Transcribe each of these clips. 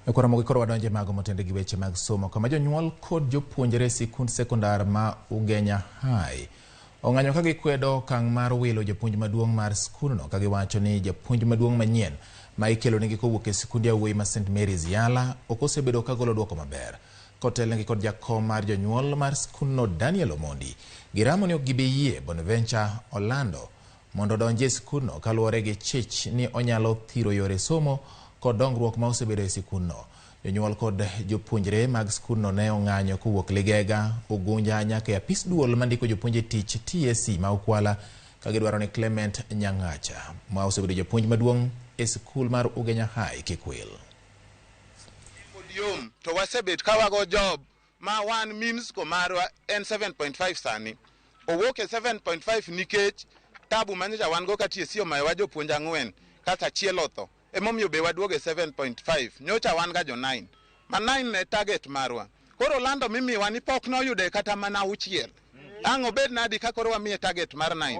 E koro koro wadonje mago motende gi weche mag somo, kama jonyuol kod jopuonjre sikund sekondar ma Ugenya High ong'anyo ka gikwedo okang' mar wilo japuonj maduong' mar skundno, ka giwacho ni japuonj maduong' manyien ma ikelonegi kowuok e sikund yawuoyi ma St Mary's Yala ok osebedo ka golo duoko maber. Kotelnegi kod jakom mar jonyuol mar skundno, Daniel Omondi, giramo ni ok gibi yie Bonaventure Olando mondo odonji e skundno, kaluwore gi chich ni onyalo thiro yore somo kod dongruok ma osebedo e sikundno. Jonyuol kod jopuonjre mag skundno ne ong'anyo kowuok Ligega, Ugunja nyaka e apis duol mandiko jopuonj e tich, TSC, ma Ukwala, ka gidwaro ni Clement Nyang'acha, ma osebedo japuonj maduong' e skul mar Ugenya High, kik wil. Yom to wasebet ka wago job ma wan mean score marwa en 7.5. Sani owuok e 7.5 nikech tabu manyocha wan go ka TSC omayowa jopuonj 4 kasto achiel otho, emomiyo be waduogo e 7.5. Nyocha wan ga jo 9 ma 9 ne target marwa. Koro lando mimiwa ni pok noyude kata mana 6. Ang' obed nadi ka koro wamiye target mar 9?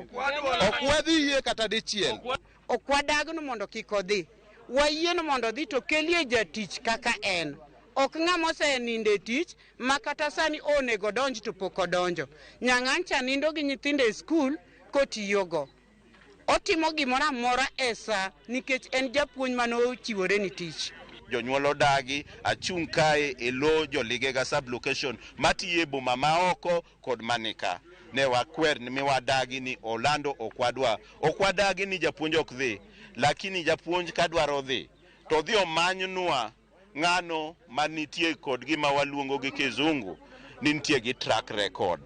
Ok wadhi yie kata dichiel. Ok wadagno mondo kik odhi, wayieno mondo odhi to kelie jatich kaka en, ok ng'ama osenindo e tich ma kata sani onego donj to pok odonjo. Nyang'ancha nindo gi nyithindo e skul kotiyogo, otimo gimoro amora e sa nikech en japuonj mane ochiwore ni tich. Jonyuol odagi. Achung' kae e lo joligega sub-location matiyo e boma maoko kod manika. Ne wakwer mi wadagi ni Olando ok wadwa. Ok wadagi ni japuonj ok dhi, lakini japuonj ka dwaro dhi to dhi omanynwa ng'ano manitie kod gima waluongo gi Kizungu ni nitie gi track record.